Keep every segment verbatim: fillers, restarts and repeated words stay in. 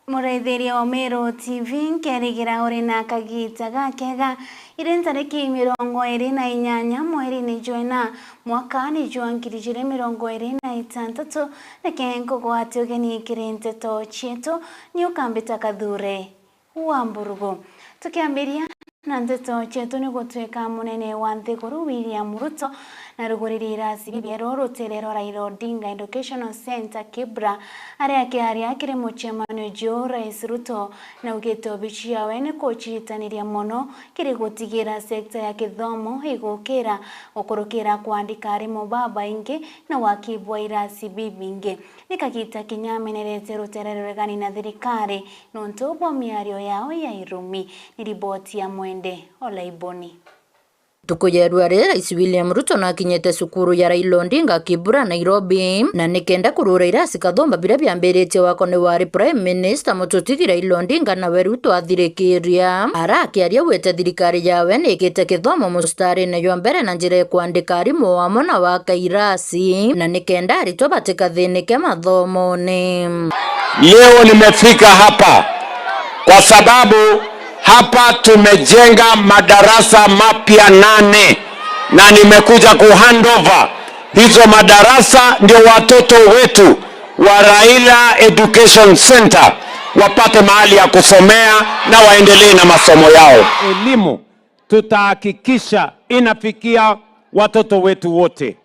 Muraithiria wa Meru T V, nkerigira uri na kagiita gakega. Iri ntariki mirongo iri na inyanya mweriini jwa ina, mwakani jwa ngiri ijiri mirongo iri na itantatu, reke nkugwate ugeni kiri nteto cietu, ni ukambita Kathure wa Mburugu. Tukiambiria na nteto cietu, ni gutwika munene wa nthiguru William Ruto na ruguriri irasi bibieru rutere rwa Raila Odinga Educational Centre, Kibra, ari akiaria kiri mucemanio juu, Rais Ruto naugite obici yawe ni kucitaniria mono kiri gutigira sekta ya kithomo igukira, gukurukira kwandika arimu babaingi na waki bwa irasi bibingi. Ni kagiita kinya amenerete rutere ruregani na thirikari nontu bwa miario yao ya irumi. Ni riboti ya Mwende Olaiboni. Ntuku ya rua ri, Rais William Ruto nakinyite cukuru ya Raila Odinga Kibra, Nairobi, na nikenda kurura irasi kathumba biria biambiritie wakwa ni wari Prime Minister mututigi Raila Odinga nawe Ruto athirikiria. Ara akiaria augite thirikari yawe nikite kithomo mustarine jwa mbere na njira ya kwandika arimu amwe na waka irasi, na nikenda aritwa batikathinike mathomone. Leo nimefika hapa kwa sababu hapa tumejenga madarasa mapya nane, na nimekuja kuhand over hizo madarasa, ndio watoto wetu wa Raila Education Center wapate mahali ya kusomea na waendelee na masomo yao. Elimu tutahakikisha inafikia watoto wetu wote.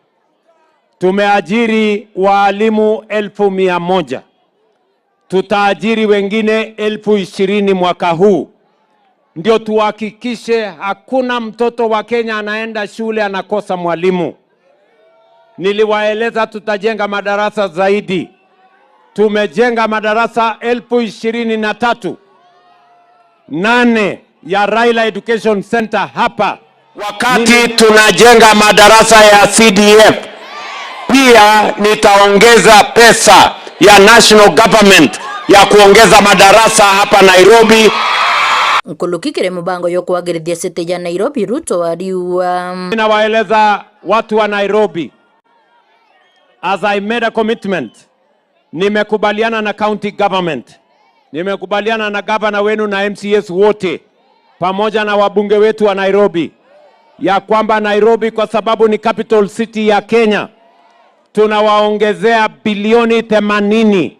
Tumeajiri waalimu elfu mia moja. Tutaajiri wengine elfu ishirini mwaka huu, ndio tuhakikishe hakuna mtoto wa Kenya anaenda shule anakosa mwalimu. Niliwaeleza tutajenga madarasa zaidi. Tumejenga madarasa elfu ishirini na tatu, nane ya Raila Education Center hapa. Wakati tunajenga madarasa ya C D F, pia nitaongeza pesa ya national government ya kuongeza madarasa hapa Nairobi. Nkuluki kiri mubango yo kwagirithia city ya Nairobi, Ruto ariuga. Ninawaeleza watu wa Nairobi, as I made a commitment, nimekubaliana na county government, nimekubaliana na gavana wenu na M C As wote, pamoja na wabunge wetu wa Nairobi, ya kwamba Nairobi, kwa sababu ni capital city ya Kenya, tunawaongezea bilioni themanini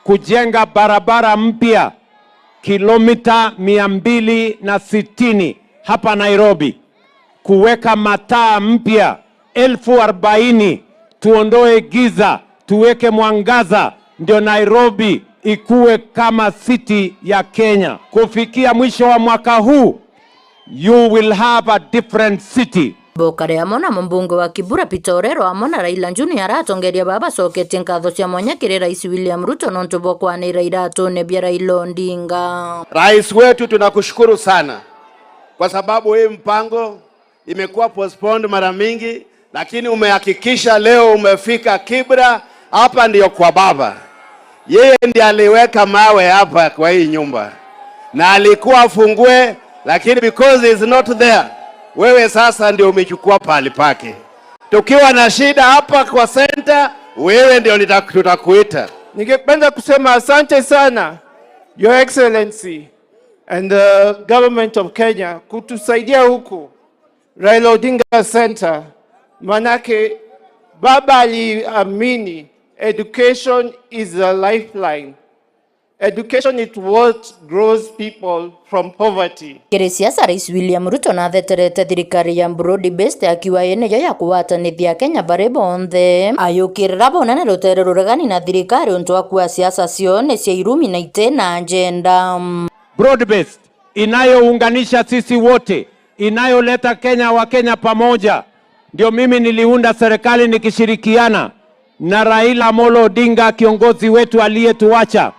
kujenga barabara mpya kilomita mia mbili na sitini hapa Nairobi, kuweka mataa mpya elfu arobaini, tuondoe giza, tuweke mwangaza, ndio Nairobi ikuwe kama city ya Kenya. Kufikia mwisho wa mwaka huu, you will have a different city. Bokare amwe na mumbunge wa Kibra Peter Orero amwe na Raila Junior, atongeria baa bacoketie nkatho cia mwanya kiri Rais William Ruto nontu bwa kwanira iratune bia Raila Odinga. Rais wetu, tunakushukuru sana kwa sababu hii mpango imekuwa postponed mara mingi, lakini umehakikisha leo umefika Kibra. Hapa ndio kwa baba. Yeye ndiye aliweka mawe hapa kwa hii nyumba, na alikuwa afungue, lakini because he is not there, wewe sasa ndio umechukua pahali pake. Tukiwa na shida hapa kwa center, wewe ndio nita-, tutakuita. Ningependa kusema asante sana, Your Excellency and the government of Kenya, kutusaidia huku Raila Odinga Center, manake baba aliamini education is a lifeline. Education is what grows people from poverty. Kiri siasa, Rais William Ruto natheterete thirikari ya broad based, akiuga ii niyo ya kugwatanithia Akenya bari bonthe. Ayukirira bunene rutere ruregani na thirikari untu wa kuuga siasa cio ni cia irumi na iti na agenda. Broad based, inayounganisha sisi wote, inayoleta Kenya, wa Kenya pamoja. Ndio mimi niliunda serikali nikishirikiana na Raila Amolo Odinga, kiongozi wetu aliyetuacha,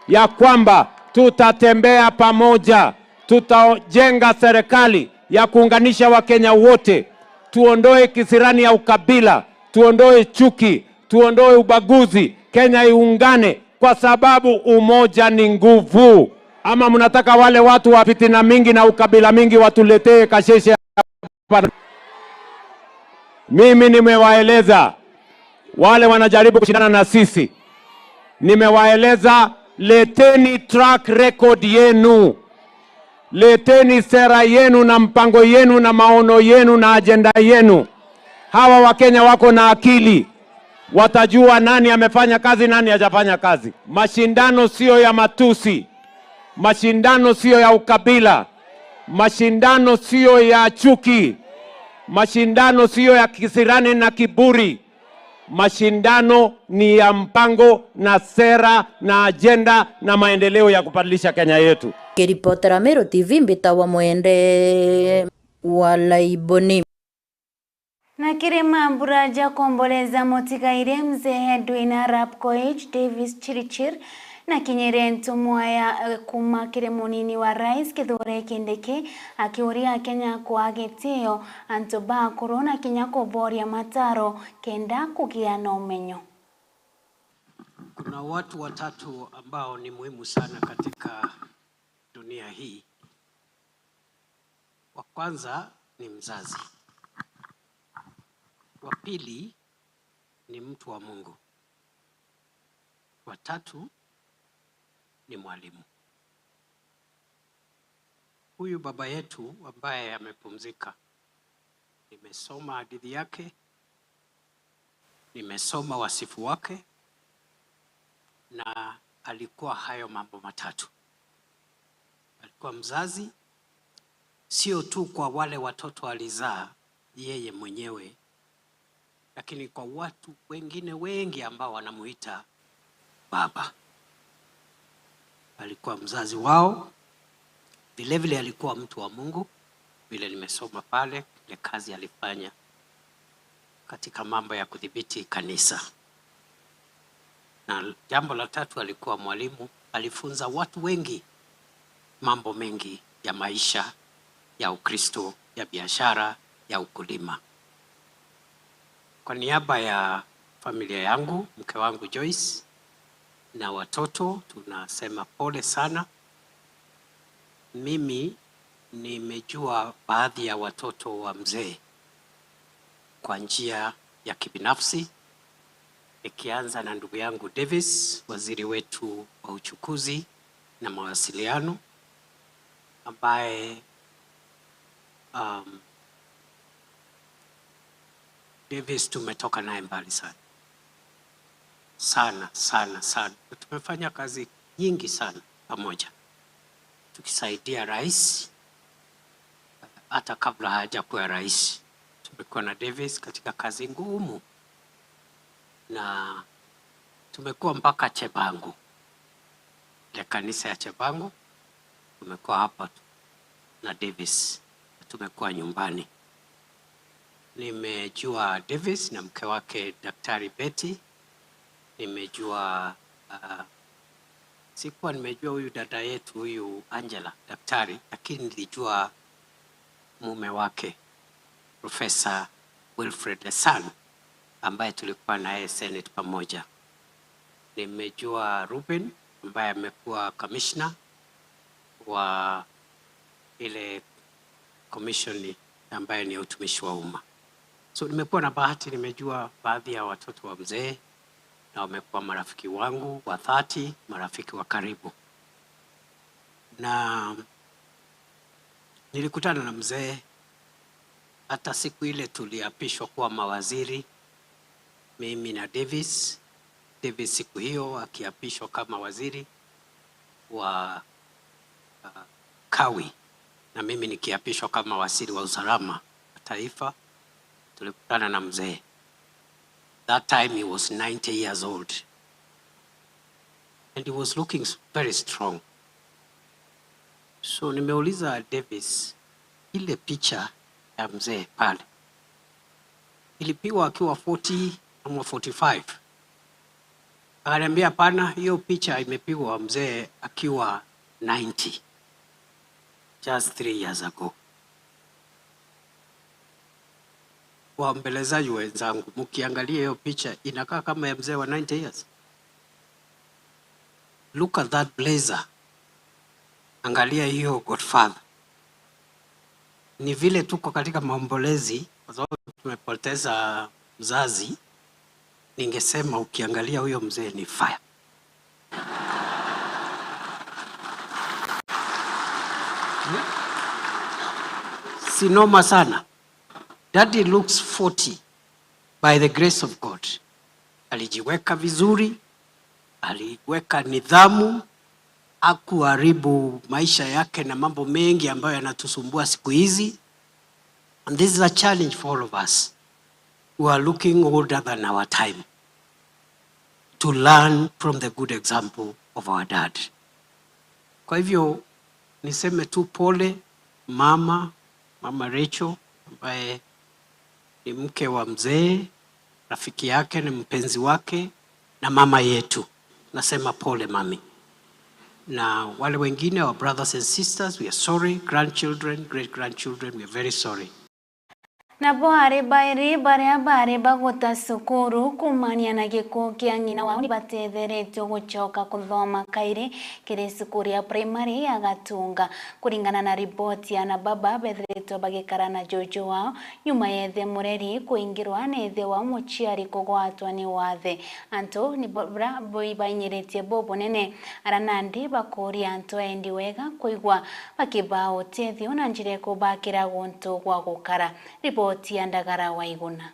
ya kwamba tutatembea pamoja, tutajenga serikali ya kuunganisha Wakenya wote, tuondoe kisirani ya ukabila, tuondoe chuki, tuondoe ubaguzi, Kenya iungane, kwa sababu umoja ni nguvu. Ama mnataka wale watu wa fitina mingi na ukabila mingi watuletee kasheshe hapa? Mimi nimewaeleza wale wanajaribu kushindana na sisi, nimewaeleza Leteni track record yenu, leteni sera yenu na mpango yenu na maono yenu na ajenda yenu. Hawa Wakenya wako na akili, watajua nani amefanya kazi, nani hajafanya kazi. Mashindano sio ya matusi, mashindano sio ya ukabila, mashindano sio ya chuki, mashindano sio ya kisirani na kiburi. Mashindano ni ya mpango na sera na ajenda na maendeleo ya kubadilisha Kenya yetu. Kiripotera Meru T V, mbitagwa Mwende wa Laiboni. Na kiri mambura ja kuomboleza mutigaire Mzee Edwin Arap Koech, Davis Chirichir, na kinyire ntumwa ya, eh, kuma kiri munini wa rais Kithure Kindiki, akiuria Akenya kwaa gitio antu ba akuru na kinya kuboria mataro kenda kugia na umenyo. Kuna watu watatu ambao ni muhimu sana katika dunia hii. Wa kwanza ni mzazi. Wa pili ni mtu wa Mungu. Wa tatu ni mwalimu. Huyu baba yetu ambaye amepumzika, nimesoma hadithi yake, nimesoma wasifu wake, na alikuwa hayo mambo matatu. Alikuwa mzazi, sio tu kwa wale watoto alizaa yeye mwenyewe, lakini kwa watu wengine wengi ambao wanamuita baba. Alikuwa mzazi wao, vilevile alikuwa mtu wa Mungu, vile nimesoma pale, ile kazi alifanya katika mambo ya kudhibiti kanisa. Na jambo la tatu, alikuwa mwalimu, alifunza watu wengi mambo mengi ya maisha, ya Ukristo, ya biashara, ya ukulima. Kwa niaba ya familia yangu, mke wangu Joyce na watoto, tunasema pole sana. Mimi nimejua baadhi ya watoto wa mzee kwa njia ya kibinafsi, nikianza na ndugu yangu Davis, waziri wetu wa uchukuzi na mawasiliano, ambaye, um, Davis tumetoka naye mbali sana. Sana, sana, sana. Tumefanya kazi nyingi sana pamoja, tukisaidia rais, hata kabla hajakuwa rais. Tumekuwa na Davis katika kazi ngumu, na tumekuwa mpaka Chebangu, ile kanisa ya Chebangu. Tumekuwa hapa tu na Davis, tumekuwa nyumbani. Nimejua Davis na mke wake Daktari Betty. Nimejua, ah, sikuwa nimejua huyu dada yetu huyu Angela, daktari, lakini nilijua mume wake, Professor Wilfred Lesan, ambaye tulikuwa na yeye Senate pamoja. Nimejua Ruben, ambaye amekuwa commissioner wa ile commission ambaye ni ya utumishi wa umma. So, nimekuwa na bahati, nimejua baadhi ya watoto wa mzee, na wamekuwa marafiki wangu wa dhati, marafiki wa karibu. Na nilikutana na mzee hata siku ile tuliapishwa kuwa mawaziri, mimi na Davis. Davis siku hiyo akiapishwa kama waziri wa, uh, kawi, na mimi nikiapishwa kama waziri wa usalama wa taifa, tulikutana na mzee. That time he was ninety years old. And he was looking s-, very strong. So nimeuliza Davis, ile picha ya mzee pale, ilipigwa akiwa forty ama forty-five? Akaniambia, "Hapana, hiyo picha imepigwa mzee akiwa ninety, just three years ago." Waombolezaji wenzangu, mkiangalia hiyo picha, inakaa kama ya mzee wa ninety years. Look at that blazer. Angalia hiyo Godfather. Ni vile tuko katika maombolezi, kwa sababu tumepoteza mzazi. Ningesema ukiangalia huyo mzee ni fire. Si noma sana. Daddy looks forty by the grace of God. Alijiweka vizuri, aliweka nidhamu, hakuharibu maisha yake na mambo mengi ambayo yanatusumbua siku hizi. And this is a challenge for all of us who are looking older than our time to learn from the good example of our dad. Kwa hivyo, niseme tu pole mama, mama Rachel, ambaye ni mke wa mzee, rafiki yake, ni mpenzi wake na mama yetu. Nasema pole mami. Na wale wengine, our brothers and sisters, we are sorry. Grandchildren, great grandchildren, we are very sorry. Nabo ari bairi baria bari baguta cukuru kuumania na gikuu kia ng'ina wao ni batetheretwe gucoka kuthoma kairi kiri cukuru ya primary ya Gatunga. Kuringana na riboti ya ana baba bethiritwe bagikara na juju wao nyuma ya ithe mureri kuingirwa na ithe wao muciari kugwatwa ni wathe. Antu ni bo-, bra-, boi bainyiritie bubunene. Ara nandi bakuria antu endi wega kwigua bakibaa utethio na njira ya kubakira guntu gwa gukara. Riboti ya Ndagara wa Iguna.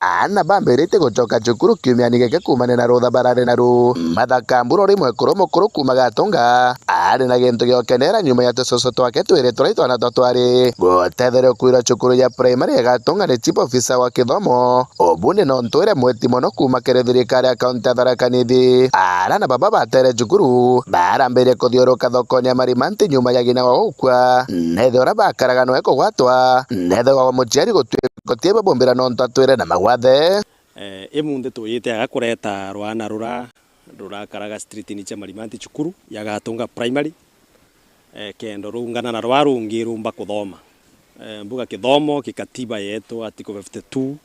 Aana bambiritie gucoka cukuru kiumiani giki kuumania na rutha barari naru. Mathaka Mburu uri mwekuru mukuru kuuma Gatunga ari na gintu gia ukenera nyuma ya tucucu twake twiri turia twana twa twari gutetheria kwirwa cukuru ya primary ya Gatunga ni chief officer wa kithomo. Ubu ni nontu iria mweti mono kuuma kiri thirikari ya kaunti ya Tharaka Nithi. Ara na baba batere cukuru, barambirie kuthiuruka thokoni ya Marimanti nyuma ya ng'ina wao gukua. Nethe uria bakaraga noe kugwatwa, nethe wa muciari gutwika utie babumbira nontu atwire na magwathe. Eh, imunthi tuyite aga kureta rwana rura rurakaraga street-ini cia Marimanti cukuru ya Gatunga Primary, eh, kenda rungana na rwa rungi rumba kuthoma. Eh, mbuga kithomo ki katiba yetu, article fifty-two,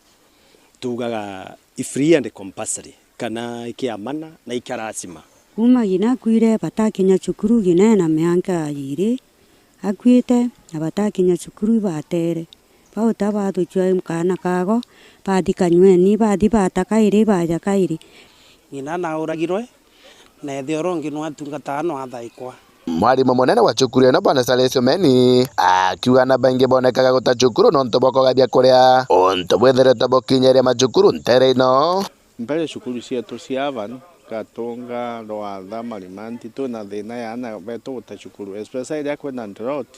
tugaga i free and compulsory, kana ikiamana na ikarasima. Kuuma ng'ina akuire batakinya cukuru ng'ina ena mianka ya iiri, akuite na batakinya cukuru ibatere. Bauta batucua kaana kago, bathi kanyueni, bathi bata kairi, baja kairi. Ng'ina nauragirwe, na ithe uria ungi nwatungataa nwathaikwa. Mwarimu munene wa cukuru ino, Bwana Salesio Meni, akiuga na baingi bonekaga guta cukuru nontu bwa kwaga bia kuria, untu bwithiritwe bukinyiria macukuru ntere ino. Mbere cukuru cietu cia urban, Gatunga, Rwatha, Marimanti, twina thina ya aana betu guta cukuru, especially riria kwina drought.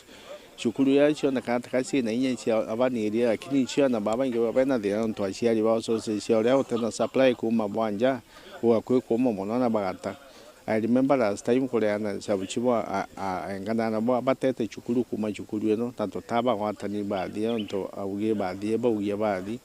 Cukuru iria cionekaga taka ciina inya cia urban area, lakini ciana babaingi bena thina nontu aciari bao sources cia uria utena supply kuuma bwa nja, gugakui kuuma mono na bagata. I remember last time kureana cabuci bwa a, a, engana na bwa batete cukuru kuuma cukuru ino, na tutabagwatani bathie, nontu augie bathie, baugie bathi,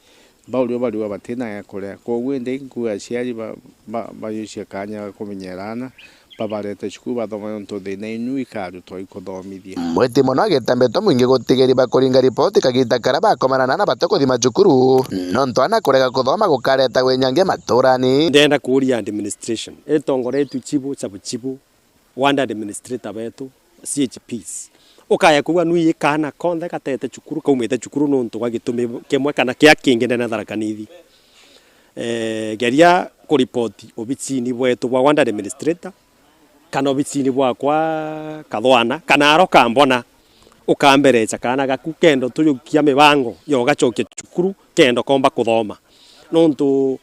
baurio bariua batina gia kuria. Kwoguo indi nkuuga aciari ba, ba, bayucie kanya ga kumenyera aana, babarete cukuru bathome, nontu thina inu ikarutwa ikuthomithia. Mwiti mono agitambitwe mwingi gutigiri bakuringa ripoti kagita karia bakomana na aana batakuthima cukuru, nontu aana kurega kuthoma gukareta winyangia maturani. Ndenda kuuria administration itongoretue chibu, chabu chibu, ward administrator betu, C H Ps. Ukaya kuuga nui kaana konthe gatete cukuru, kaumite cukuru nontu bwa gitumi kimwe kana kia kingi ndene Tharaka Nithi. Eh, geria kuripoti obicini bwetu bwa ward administrator, kana obicini bwakwa Kathwana, kana aro kambona, ukamberecha kaana gaku kenda tujukia mibango ya ugacokia cukuru, kenda komba kuthoma. Nontu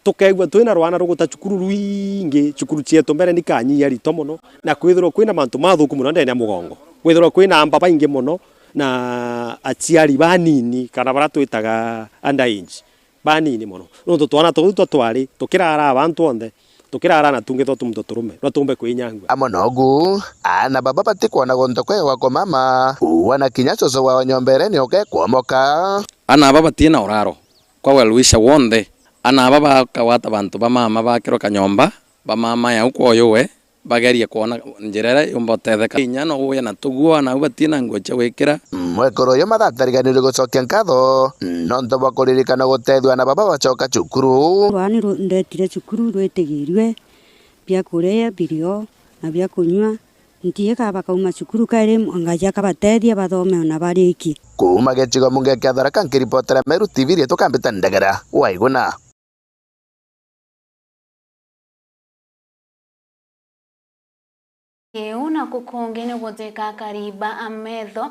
tukeigua twina rwana ruguta cukuru rwingi, cukuru cietu mbere ni kanyia rito mono, na kwithirwa kwina mantu mathuku mono ndene ya mugongo. Kwithirwa kwina amba baingi mono, na aciari banini, kana baria twitaga underage, banini mono. Nontu twana tuu twa twari tukirara abantu onthe, tukirara na tungi twa tumuntu turume, no tumbe kwinyangua. Amwe nogu, aana baba batikwona guntu kwega gwa kumama, wana kinya cucu wao nyombereni ukekwomoka. Aana aba batina uraro. Kwa well wisher wonthe, aana aba bakagwata bantu ba mama bakirwa kanyomba, ba mama yau kwoyuwe, bagerie kwona njira iria yumba utetheka. Inya no uye na tuguo, aana au batina nguo cia gwikira. Mwekuru uyu mathatariganirwe gucokia nkatho nontu bwa kuririkana gutethua aana baba bacoka cukuru. Rwani ru-, ndetire cukuru rwitigirue bia kuria, birio na bia kunyua. Ntiika bakauma cukuru kairi ngaja kabatethia bathome ona bariki. Kuuma gicigo mbunge kia Tharaka, nkiripotera Meru T V, riitwa Kambita Ndegera wa Iguna. Kiu na kukungi ni gutwika akari ba Ametho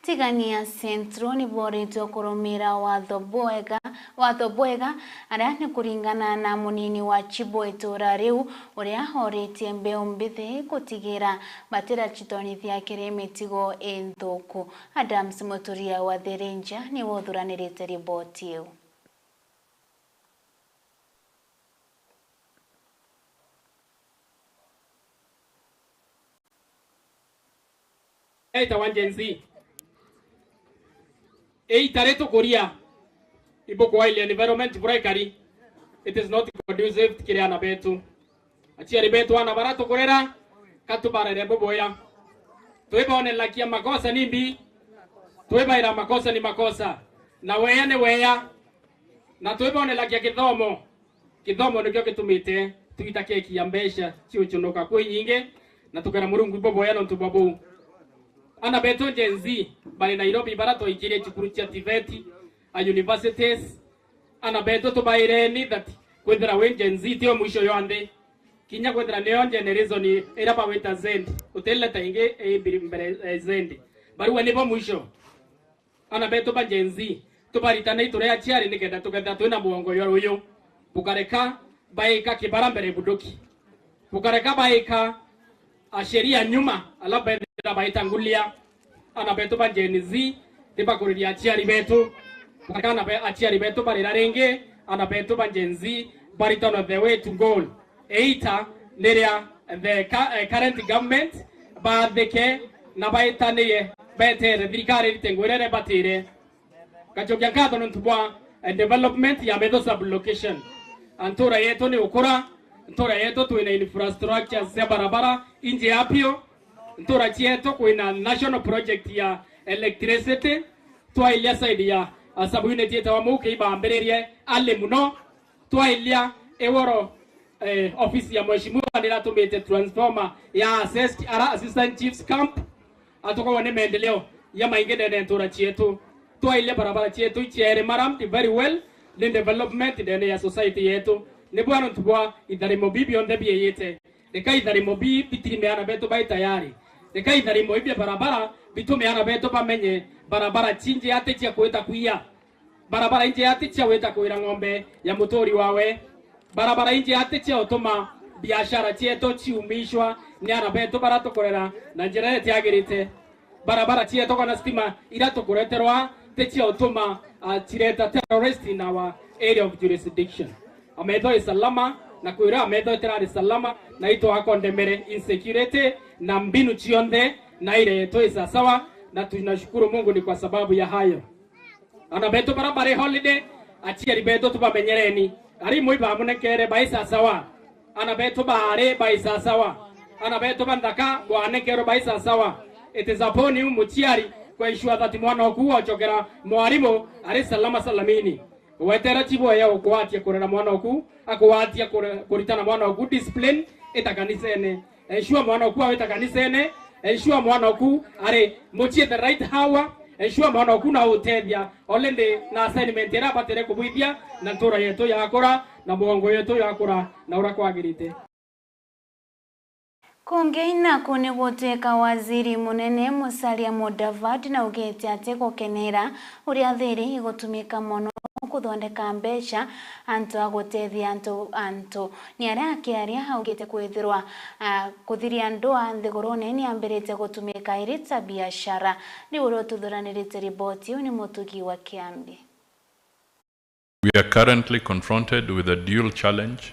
Tigania Central ni boritwe kurumira watho bwega, watho bwega, aria ni kuringana na munini wa chibu itura riu, uria oritie mbeu mbithi gutigira batiracitonithia kiri mitugo inthuku. Adams Muturia wa The Ranger niwe uthuranirite riboti iu. Itawa Gen Z. Iita ritukuria, ibukwailia environment bura ikari. It is not conducive kiri aana betu. Aciari betu, aana bara tukurera, ka tubarere bubuya. Twibonelagia makosa ni mbi, twibaira makosa ni makosa, na weya ni weya, na twibonelagia kithomo. Kithomo nikio gitumite twita keki ya mbeca ciuchunuka kwi nyingi, na tukera Murungu ibubuya nontu bwa buu. Aana betu Gen Z bari Nairobi, bara twaikirie cukuru cia TVET, a universities, aana betu tubaireni that kwithira wi Gen Z tio mwisho jwa nthi. Kinya kwithira nio generation iria bawita Z, utileta ingi i mbere, eh, Z. Barua nibo mwisho. Aana betu ba Gen Z, tubaritane ituri aciari nikenda tukethira twina muongo jwa ruyu. Bukareka baika kibara mbere bunduki. Bukareka baika a sheria nyuma, ala bethira baita ngulia. Aana betu ba Gen Z, tibakuriria aciari betu. Bukareka aana be-, aciari betu barira ringi, aana betu ba Gen Z, baritanwe the way to goal. Iita ni ria the cu-, eh, current government baathike na baitanie, betere thirikari irite ngugi iria ibatire. Ngacokia nkatho nontu bwa, eh, development ya Metho sub-location. A ntura yetu ni ukura, ntura yetu twina infrastructures cia barabara inje ya pio, ntura cietu kwina national project ya electricity, twailia side ya, ah, sub-unit yetawa Muki ibambiririe early muno, twailia Eworo, eh, ofisi ya mheshimiwa niratumite transformer ya assessed, ara assistant chiefs camp, atukorwa ni maendeleo ya maingi ndene ya ntura cietu. Twailia barabara cietu iciere marammed very well, ni development ndene ya society yetu. Ni bwa nontu bwa itharimo bii bionthe bieyite. Reka itharimo bii bitirime aana betu bai tayari. Reka itharimo ii bia barabara bitume aana betu bamenye barabara cinjea ti cia kwita kuiya. Barabara injea ti cia wita kwira ng'ombe ya muturi wawe. Barabara injea ti cia utuma biashara cietu ciumishwa ni aana betu bara tukurera na njira itiagirite. Barabara cietu kana stima ira tukureterwa ti cia utuma, ah, cireta terrorist in our area of jurisdiction. Ametho i salama, na kwira Ametho itirari salama, na itwakondemere insecurity na mbinu cionthe, na ireetwe i sasawa, na tunashukuru Mungu ni kwa sababu ya hayo. Aana betu bara bari holiday, aciari betu tubamenyereni. Arimu ibamunekere bai sasawa. Aana betu baari bai sasawa. Aana betu ba nthaka bwanekerwe bai sasawa. It is upon you muciari ku ensure that mwana oku ocokera mwarimu ari salama salamini. Wetera chibu ya ukwatia kurera mwana oku, akwatia kure-, kuritana mwana oku discipline ita kanisene. Ensure mwana oku awita kanisene, ensure mwana oku ari mucii the right hour, ensure mwana oku na utethia already na assignment iria abatire kubwithia, na ntura yetu yakura, na muongo yetu yakura na uria kwagirite. Kungi naku ni gutwika waziri munene Musalia Mudavadi naugite ati gukenera uria thiri igutumika mono kuthondeka mbeca antu a gutethia antu, antu. Ni aria akiaria augite kwithirwa, ah, kuthiria ndwaa nthigurune ni ambirite gutumika iri ta biashara. Riu uria ututhuranirite riboti iu ni Mutugi wa Kiambi. We are currently confronted with a dual challenge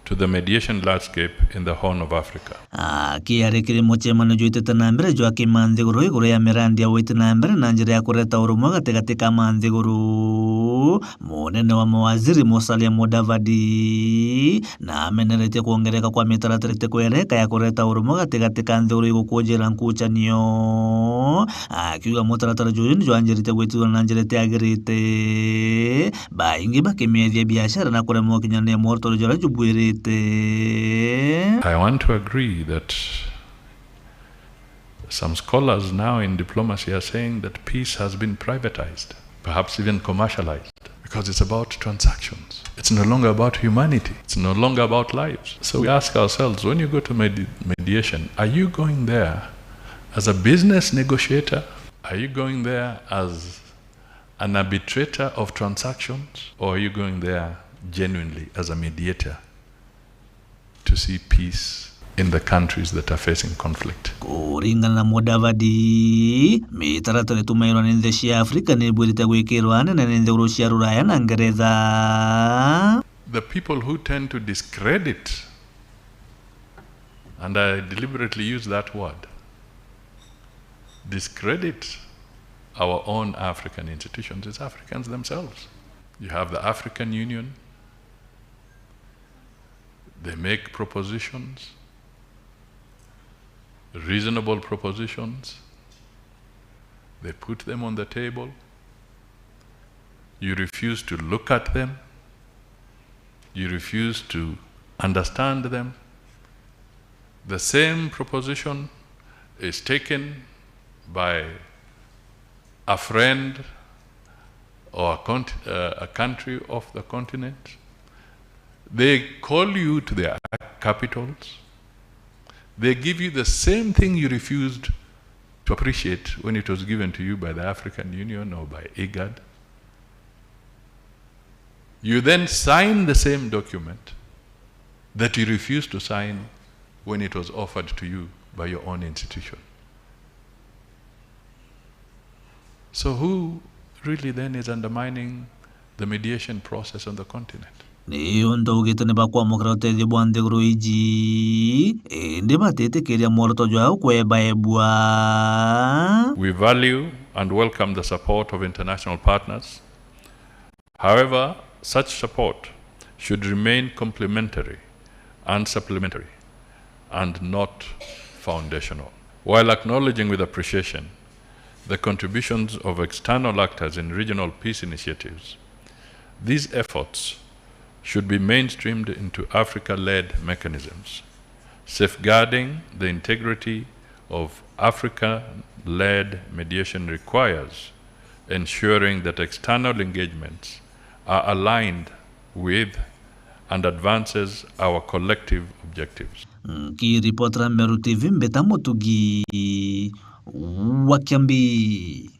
to the mediation landscape in the Horn of Africa. Akiaria kiri mucemanio jwitite na mbere jwa kimanthiguru iguru ya mirandi ya gwiti na mbere na njira ya kureta urumwe gatigati ka manthiguru, munene wa mawaziri Musalia Mudavadi na ameneretie kwongereka kwa mitaratara itekwereka ya kureta urumwe gatigati ka nthiguru igukujira nkucanio, akiuga mutaratara juju ni jwanjirite gwitithwa na njira itiagirite, baingi bakimiethia biashara na kuremwa gukinyania mworoto juria jubuirite. I want to agree that some scholars now in diplomacy are saying that peace has been privatized, perhaps even commercialized. Because it's about transactions. It's no longer about humanity. It's no longer about lives. So we ask ourselves, when you go to medi-, mediation, are you going there as a business negotiator? Are you going there as an arbitrator of transactions? Or are you going there genuinely as a mediator to see peace in the countries that are facing conflict? Kuringana na Mudavadi, mitaratara itumairwa ni nthi cia Afrika ni ibwirite gwikirwa anene ni nthiguru cia Ruraya na Ngeretha. The people who tend to discredit, and I deliberately use that word, discredit our own African institutions is Africans themselves. You have the African Union, they make propositions, reasonable propositions, they put them on the table. You refuse to look at them. You refuse to understand them. The same proposition is taken by a friend or a cont-, uh, a country of the continent. They call you to their capitals. They give you the same thing you refused to appreciate when it was given to you by the African Union or by IGAD. You then sign the same document that you refused to sign when it was offered to you by your own institution. So who really then is undermining the mediation process on the continent? Ni untu augite ni bakwamukira utethio bwa nthiguru iji, indi batitikiria mworoto jwao kwebaebua. We value and welcome the support of international partners. However, such support should remain complementary and supplementary and not foundational. While acknowledging with appreciation the contributions of external actors in regional peace initiatives, these efforts should be mainstreamed into Africa-led mechanisms. Safeguarding the integrity of Africa-led mediation requires ensuring that external engagements are aligned with and advances our collective objectives. Nkiripotera Meru T V, mbita Mutugi wa Kiambi.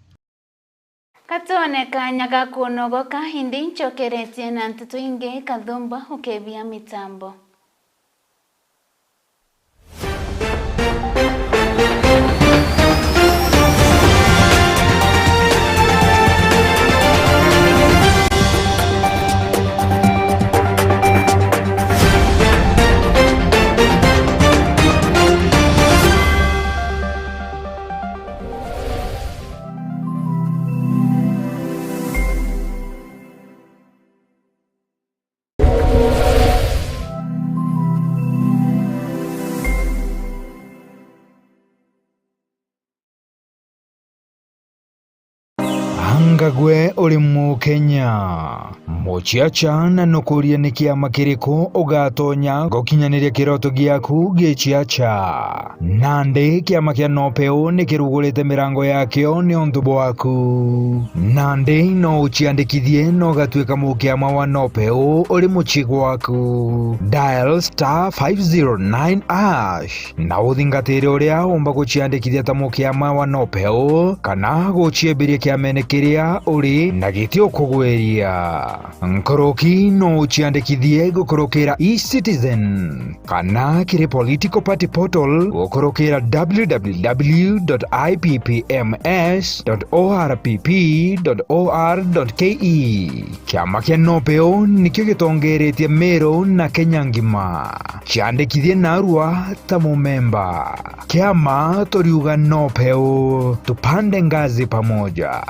Katwone kanya ga kunogoka, indi ncokeretie na nteto ingi, Kathumba ukebia mitambo. Anga gwe uri Mukenya? Muciaca na nukuria ni kiama kiriku ugatonya gukinyaniria kiroto giaku giciaca? Nandi kiama kia Nopeu ni kirugurite mirango yakio niuntu bwaku. Nandi no uciandikithie na ugatuika mukiama wa Nopeu uri mucii gwaku. Dial star five zero nine hash na uthingatire uria umba guciandikithia ta mukiama wa Nopeu kana guciembiria kiamene kiria uri na giti ukugwiria. Nkuruki no uciandikithie gukurukira eCitizen kana kiri political party portal gukurukira w w w dot i p p m s dot o r p p dot o r dot k e. Kiama kia Nopeu nikio gitongeretie Meru na Kenya ngima. Ciandikithie narua ta mumemba. Kiama turiuga Nopeu, tupande ngazi pamoja.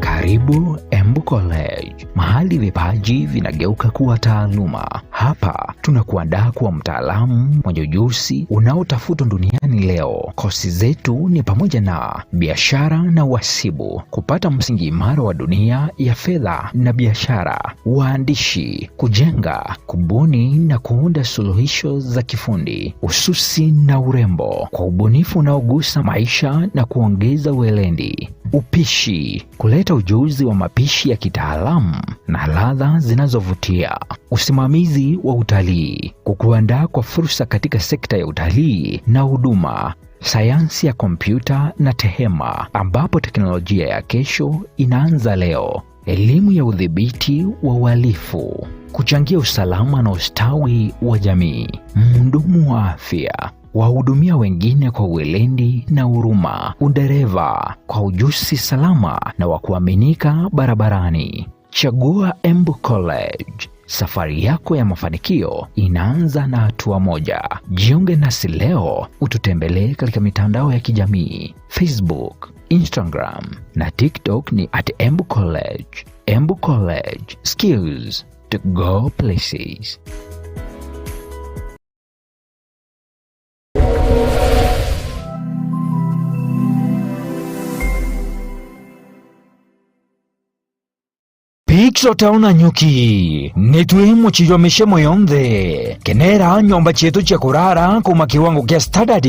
Karibu M Embu College, mahali vipaji vinageuka kuwa taaluma. Hapa tunakuandaa kuwa mtaalamu mwenye ujuzi unaotafutwa duniani leo. Kosi zetu ni pamoja na biashara na uhasibu, kupata msingi imara wa dunia ya fedha na biashara, uandishi, kujenga, kubuni na kuunda suluhisho za kifundi, ususi na urembo, kwa ubunifu unaogusa maisha na kuongeza weledi, upishi, kuleta ujuzi wa mapishi ya kitaalamu na ladha zinazovutia, usimamizi wa utalii, kukuandaa kwa fursa katika sekta ya utalii na huduma, sayansi ya kompyuta na tehema, ambapo teknolojia ya kesho inaanza leo, elimu ya udhibiti wa uhalifu, kuchangia usalama na ustawi wa jamii, mhudumu wa afya, wahudumia wengine kwa weledi na huruma, udereva kwa ujuzi salama na wa kuaminika barabarani. Chagua Embu College. Safari yako ya mafanikio inaanza na hatua moja. Jiunge nasi leo, ututembelee katika mitandao ya kijamii, Facebook, Instagram na TikTok ni at Embu College. Embu College, skills to go places. Peaks Hotel Nanyuki, nitwi mucii jwa micemo yonthe. Kenera nyomba cietu cia kurara kuuma kiwango kia standard,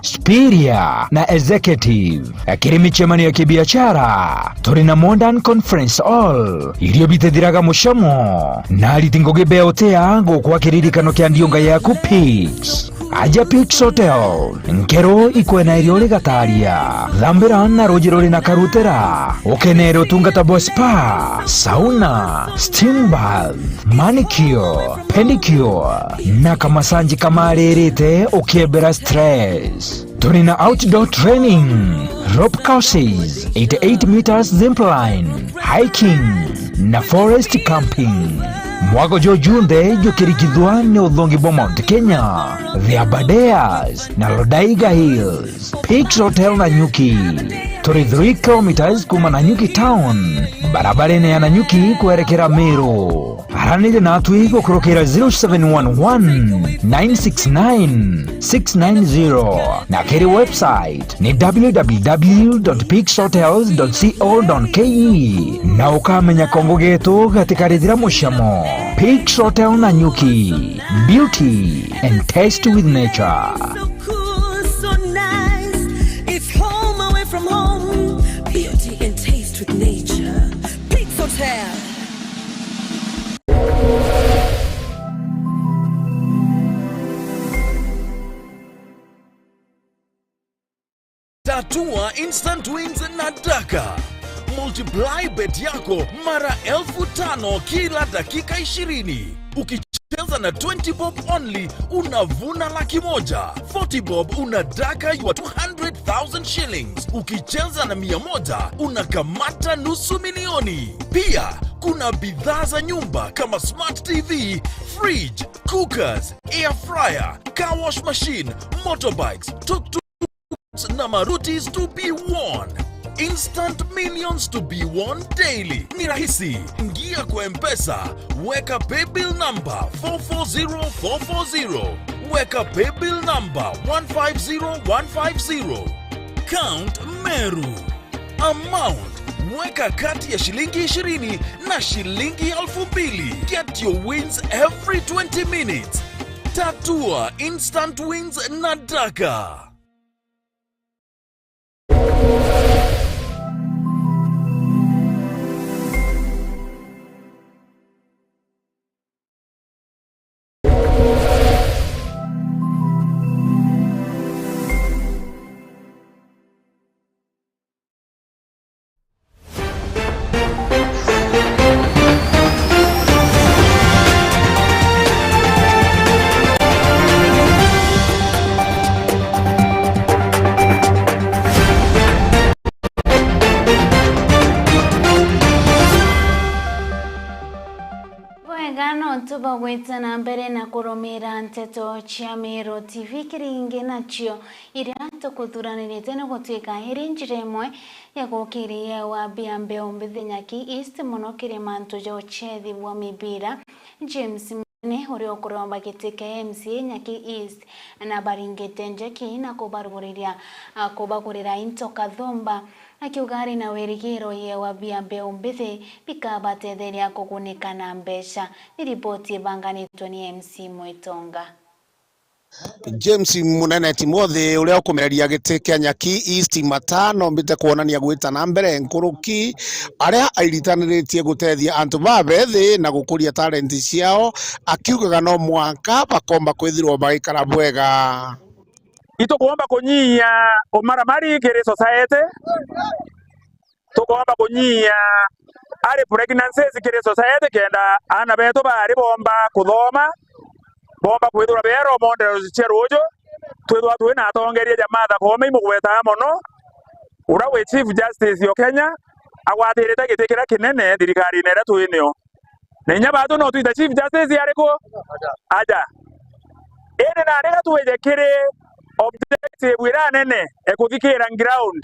superior na executive. Kiri micemanio ya kibiashara, turi na Modern Conference Hall, irio bitithiraga mucamo, na ariti ngugi bea utia gukwa kiririkano kia ndiunga yaku Peaks. Aja Peaks Hotel, nkero ikwena irio rigataria. Thambira na ruji ruri na karutera. Ukenere utungata bwa spa, sauna, steam bath, manicure, pedicure, na kamasanji kamaririte ukiebera stress. Turi na outdoor training, rope courses, eighty-eight meters zipline, hiking, na forest camping. Mwago jo junthe jukirikithwa ni uthongi bwa Mount Kenya, the Aberdares, na Lodaiga Hills. Peaks Hotel Nanyuki. Turi three kilometers kuuma Nanyuki town, barabarene ya Nanyuki kwerekera Meru. Aranire natwi gukurukira zero seven one one, nine six nine, six nine zero, na kiri website ni w w w dot peaks hotels dot co dot k e, na ukamenya kongo getu gatikari thira mucamo. Peaks Hotel Nanyuki, beauty and taste with nature. So cool, so nice. It's home away from home. Beauty and taste with nature. Peaks Hotel. Tatua instant wins na Daka. Multiply bet yako mara elfu tano kila dakika ishirini. Ukicheza na twenty bob only, unavuna laki moja. Forty bob, una Daka your two hundred thousand shillings. Ukicheza na mia moja, unakamata nusu milioni. Pia, kuna bidhaa za nyumba kama smart T V, fridge, cookers, air fryer, car wash machine, motorbikes, tuk-tuk na Marutis to be won. Instant millions to be won daily. Ni rahisi. Ingia kwa M-Pesa, weka paybill number four four zero four four zero. Weka paybill number one five zero one five zero. Count Meru. Amount, weka kati ya shilingi ishirini na shilingi elfu mbili. Get your wins every twenty minutes. Tatua instant wins na Daka. Tuba gwita na mbere na kurumira nteto cia Meru T V, kiringi nacio iria tukuthuranirite ni gutwika iri njira imwe ya gukiria wa bia mbeu mbithi Nyaki East, mono kiri mantu ja ucethi bwa mibira. James Munene, uria ukuromba giti kia M C A Nyaki East, na baringite njeki na kubaruguriria, a, kubagurira into kathumba, akiuga ari na wirigiro yewa bia mbeu mbithi bikabatetheria kugunika na mbeca. Ni riboti ibanganitwe ni M C Mwitonga. James Munene Timothy, uria ukumereria giti kia Nyaki East Matano, mbite kwonania gwita na mbere nkuruki aria airitaniritie gutethia antu babethi na gukuria talent ciao, akiugaga no mwanka bakomba kwithirwa bagikara bwega. Itukwomba kunyia umaramari kiri society, tukwomba kunyia ari pregnancies kiri society, kenda aana betu bari bomba kuthoma, bomba kwithirwa beera omonderero cia ruuju. Twithwa twi na atongeria ja Martha Koome imugwetaa mono, uria wi Chief Justice o Kenya, agwatirite giti kiria kinene thirikarine iria twi nio. Na inya baatu no twita Chief Justice ariku? Aja. Indi nari ga twije kiri objective iria nene e kuthikira ground.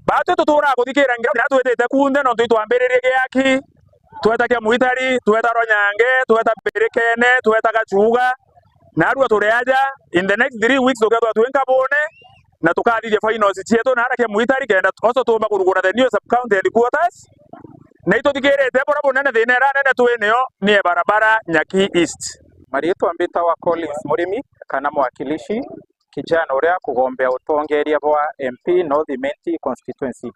Baatu tuturaa kuthikira ground, na twitite kunthe nontu itwambiririe giaki, tweta kia Mwitari, tweta Ronyange, tweta Mbirikene, tweta Gachuga. Narua turi aja, in the next three weeks tukethwa twi Nkabune, na tukathithia finals cietu na aria kia Mwitari, kenda also tuumba kurugura the new sub-county headquarters. Na ituthikirite buria bunene, thina iria nene twi nio ni e barabara Nyaki East. Mariitwa mbitawa Collins Murimi, kana mwakilishi, kijana uria kugombea utongeria bwa M P North Imenti constituency.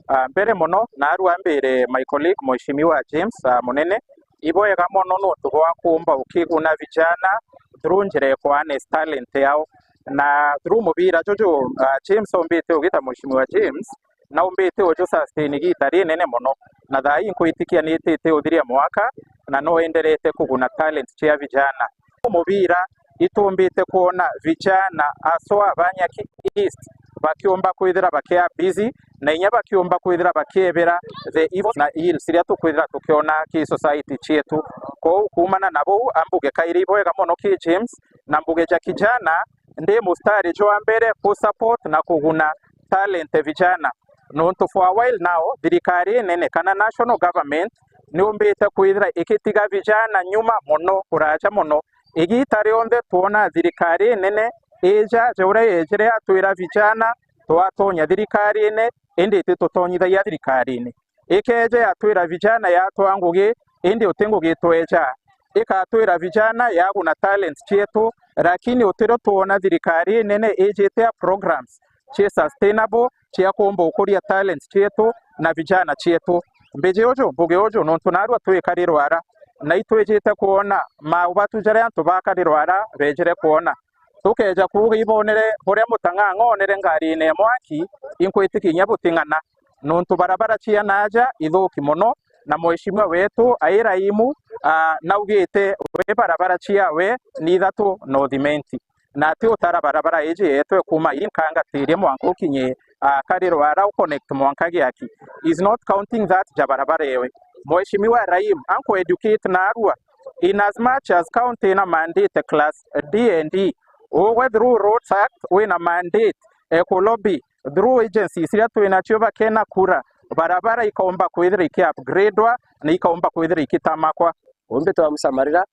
Ah, mbere mono, narua mbire my colleague Mheshimiwa James, ah, Munene, ibwega mono nontu bwa kuumba ukiguna vijana through njira ya ku-harness talent yao. Na through mubira juju, ah, James umbite ugita Mheshimiwa James, na umbite uju sustain igiita rinene mono, na thaa ii nkwitikia nitite uthiria mwaka, na no enderete kuguna talent cia vijana. Mubira itumbite kwona vijana aswa ba Nyaki East bakiumba kwithira bakia busy, na inya bakiumba kwithira bakiebera the evils na ills iria tukwithira tukiona ki society cietu. Kou kuumana na buu, ambuge kairi ibwega mono ki James, na mbuge ja kijana, ndi mustari jwa mbere ku support na kuguna talent vijana. Nontu for a while now, thirikari nene kana national government niumbite kwithira ikitiga vijana nyuma mono, kuraja mono. Igiita rionthe twona thirikari nene ija, ja uria yejire yatwira vijana twatonya thirikarine, indi ititutonyithagia thirikarine. Ikeeja yatwira vijana yatwaa ngugi, indi uti ngugi itweejaa. Ikatwira vijana yaguna talents cietu, lakini utirio twona thirikari nene ijite a programs cia sustainable cia kuumba ukuria talents cietu na vijana cietu. Mbiji uju, mbuge uju, nontu naarua twikari Rwara, na itwijite kwona maubatu jaria antu bakari Rwara beejire kwona. Tukeeja kuuga ibonere buria mutang'ang'a onere ngarine ya mwaki, inkwitikia inya buting'ana, nontu barabara cia naaja ithuuki mono, na mheshimiwa wetu Aira Imu, ah, naugite we barabara ciawe ni ithatu North Imenti, na ati utara barabara iji yeetwe kuuma ii Nkangatiria mwanka ukinye, ah, kari Rwara u connect mwanka Giaki. Is not counting that ja barabara ewe. Mheshimiwa Raim, anku educate naarua, in as much as county ina mandate class D and E, ugwe through Roads Act wina mandate, eh, ku lobby through agencies iria twinacio bakena kura, barabara ikaumba kwithira iki upgradwa na ikaumba kwithira ikitamakwa. Umbitwa Musamarira,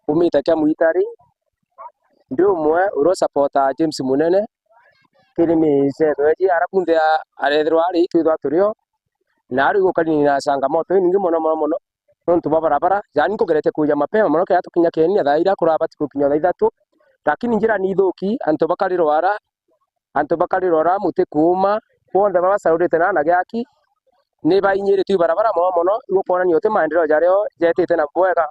umite kia Mwitari, ndi umwe uria usupportaa James Munene kiri micetho iji, ara bunthe a-, arethirwa ari twithwa turio, na ari gukari na changamoto inyingi mono, mono, mono, nontu bwa barabara. Yaani nkugerete kuja mapema mono, kenda tukinya Kenya thaa iria kurabati gukinya thaa ithatu, lakini njira ni ithuuki, antu bakari Rwara, antu bakari Rwara, muti kuuma, bonthe baba basaurite na na Giaki, ni bainyiritue barabara mono mono, igukwonania uti maendeleo jario jetite na bwega.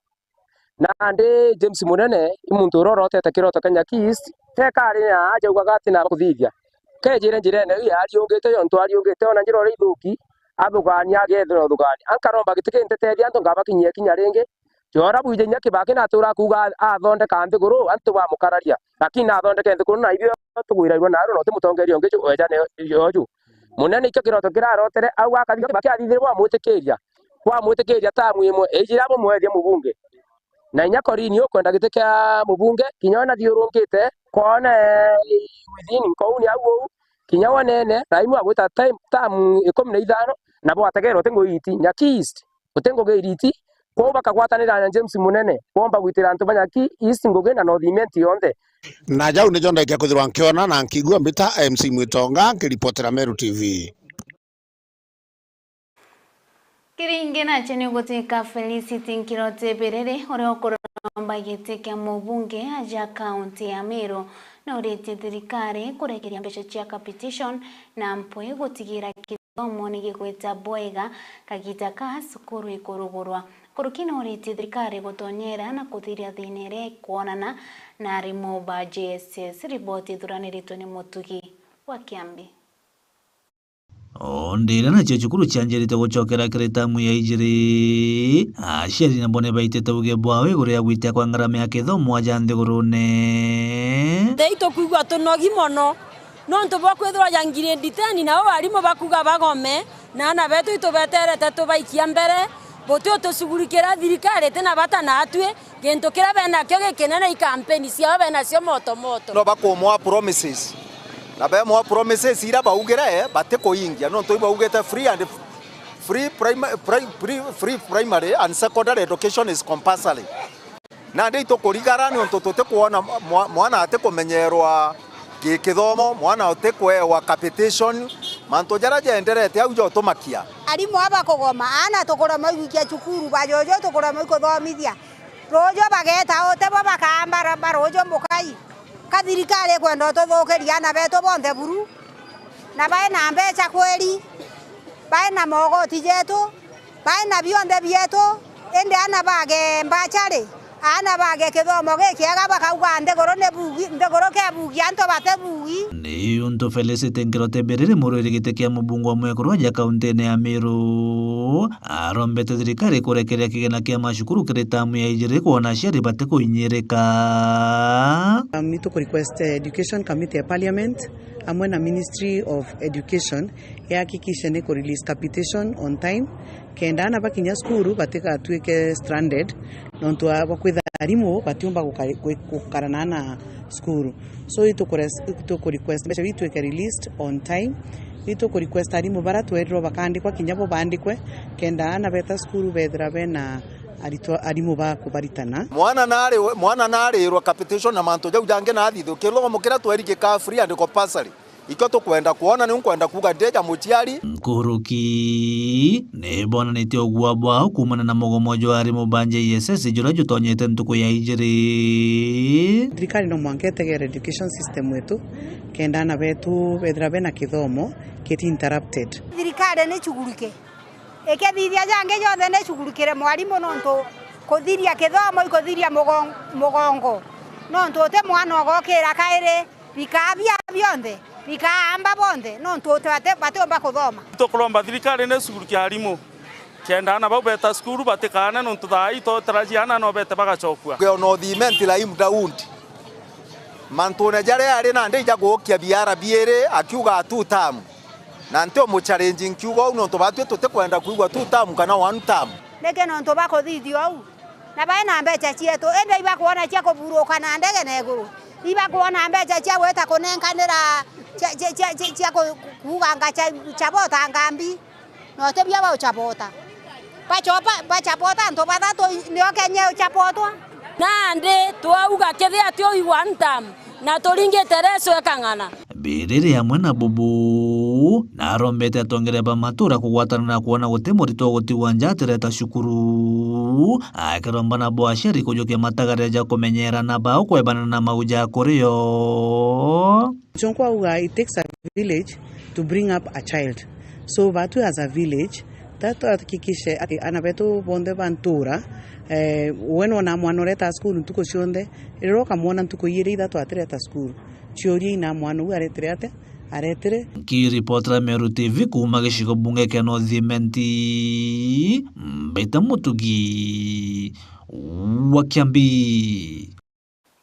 Nandi James Munene i muntu uria urotete kiroto kia Nyaki East, teka ari na aja augaga ati na kuthithia. Kejire njirene iu yariungite, yontu ariungite ona njira uria ithuuki, athugania agethira uthugania. Ankaromba giti kintethethia antu ngabakinyia kinya ringi. Jora bwije inya Kibaki natura kuuga a-, athondeka nthiguru, antu bamukararia. Lakini nathondeke nthiguru na ithuio tugwirairwe naru, na uti mutongeria ungi ju-, weja ne-, yoju. Munene ikio kiroto kirarotere, au akathithia Kibaki athithire bwamwitikiria. Bwamwitikiria tamu imwe, ijira bumwethia mubunge. Na inya Corinne ukwenda giti kia mubunge, kinya we nathiurungite, kwona, eh, within nkouni au uu, kinya we nene, na imwe agwita time, term ikumi na ithano, na bwategeera uti ngugi iriti. Nyaki East, uti ngugi iriti, kwou bakagwatanira na James Munene, boomba gwitira antu ba Nyaki East ngugi na North Imenti yonthe. Na jau nijo ndaikia kwithirwa nkiona na nkigua mbita M C Mwitonga, nkiripotera Meru T V. Kiringi nacio ni gutwika Felicity Nkirote Biriri, uria ukuromba giti kia mubunge aja kaunti ya Meru, na uritie thirikari kurekeria mbeca cia capitation na mpwi gutigira kithomo ni gigwita bwega kagita ka cukuru ikurugurwa. Nkuruki ni uritie thirikari gutonyera na kuthiria thina iria ikwonana na arimu ba J S S. Riboti ithuraniritwe ni Mutugi wa Kiambi. O ndiria nacio cukuru cianjirite gucokera kiri tamu ya ijiri, aciari nabo ni baitite uge bwao iguru ya gwitia kwa ngarama ya kithomo aja nthigurune. Tei tukwigua tunogi mono nontu bwa kwithirwa ja ngiredi ten nao arimu bakuga bagome, na ana betu itubeterete tubaikia mbere, buti utucugurikira, thirikari itina bata natwi. Gintu kiria benakio gikinene i kampeni ciao benacio moto moto. No bakumwa promises. Na bemwa promises iria baugire batikuingia, nontu ibaugite free and free prima-, pri-, pri-, free primary and secondary education is compulsory. Nandi itukurigara niuntu tutikwona mwa-, mwana atikumenyerwa gi-, kithomo, mwana utikwewa capitation, mantu jaria jenderete au jotumakia. Arimu aba kugoma, aana tukuremwa igwikia cukuru, bajuju tukuremwa ikuthomithia. Ruuju bageeta ute bo bakaamba ra-, ba ruuju mbukai. Ka thirikari ikwenda ututhukiria aana betu bonthe buru? Na bai na mbeca kweri? Bai na mogoti jetu? Bai na bionthe bietu? Indi aana bage mbachari? Aana bage kithomo gikiega bakauga nthiguru ni bugi, nthiguru ke bugi, antu bate bugi? Ni untu Felicity Nkirote Biriri, murwiri giti kia mubunge wa mwekuru aja kauntine ya Meru, arombete thirikari kurekeria kigina kia macukuru kiri tamu ya ijiri kwona aciari batikuinyirika. Um, ni tuku request, eh, Education Committee ya Parliament amwe na Ministry of Education ihakikishe ni ku release capitation on time, kenda aana bakinya cukuru batigatwike stranded nontu wa, bwa kwitha arimu batiumba gukari-, gwi-, gukara na aana cukuru. So, ituku res-, ituku request mbeca itwike released on time. Ituku request arimu bara twerirwo bakandikwa kinya bo bandikwe, kenda aana beta cukuru bethira bena aritwa, arimu ba kubaritana. Mwana nari-, mwana narirwe capitation na mantu jau jangi nathithukirwe, kithomo kiria tweri gikaa free and compulsory. Ikio tukwenda kwona, niu nkwenda kuuga ndi ja muciari. Nkuruki ni bonanitie ugua bwao kuumana na mugomo jwa arimu ba J S S juria jutonyete ntuku ya ijiri. Thirikari no mwanka itegere education system yetu, kenda aana betu bethira bena kithomo kiti interrupted. Thirikari ni chugurike, ikithithia jangi jonthe ni chugurikire mwarimu, nontu kuthiria kithomo ikuthiria mugon-, mugongo, nontu uti mwana ugokira kairi. Bikaa bia bionthe, bikaa amba bonthe, nontu uti bati-, batiumba kuthoma. Tukuromba thirikari ni cugurike arimu, kenda aana bau beta cukuru batikaane, nontu thaa ii tutarajia aana no bete bagacokua. Kio no thimenti la imdaund. Mantune jaria ari nandi ija guukia biara biiri, akiuga two term. Na nti umuchallenge nkiuga uu, nontu batwi tutikwenda kwigua two term kana one term. Niki nontu bakuthithia uu? Na bai na mbeca cietu, indi ibakwona cia kuburuka na ndege na iguru, ibakwona mbeca cia gwita kunenkanira cia, cia, cia, cia, cia ku-, kuuganga cha, chabota ngambi, na utibio bauchabota. Bachopa, bachapota antu bathatu, nio Kenya iuchapotwa. Nandi twauga kethia ti ui one term, na turingite reso ikang'ana. Biriri amwe na Bubu, na arombete atongeria ba matura kugwatana na kwona guti muritwa gutigwa nja atireta cukuru, akiromba nabo aciari kujukia matagarira ja kumenyerana bao kwebana na mau ja kurio. Nchonko auga, it takes a village to bring up a child. So, batwi as a village, ta tuhakikishe ati ana betu bonthe ba ntura, eh, we nona mwana ureta cukuru ntuku cionthe, riria ukamwona ntuku iiri ithatu atireta cukuru. Ciuria ina mwana uu aretire atia? Aretire. Nkiripotera Meru T V kuuma gicigo bunge kia North Imenti, mbita Mutugi wa Kiambi.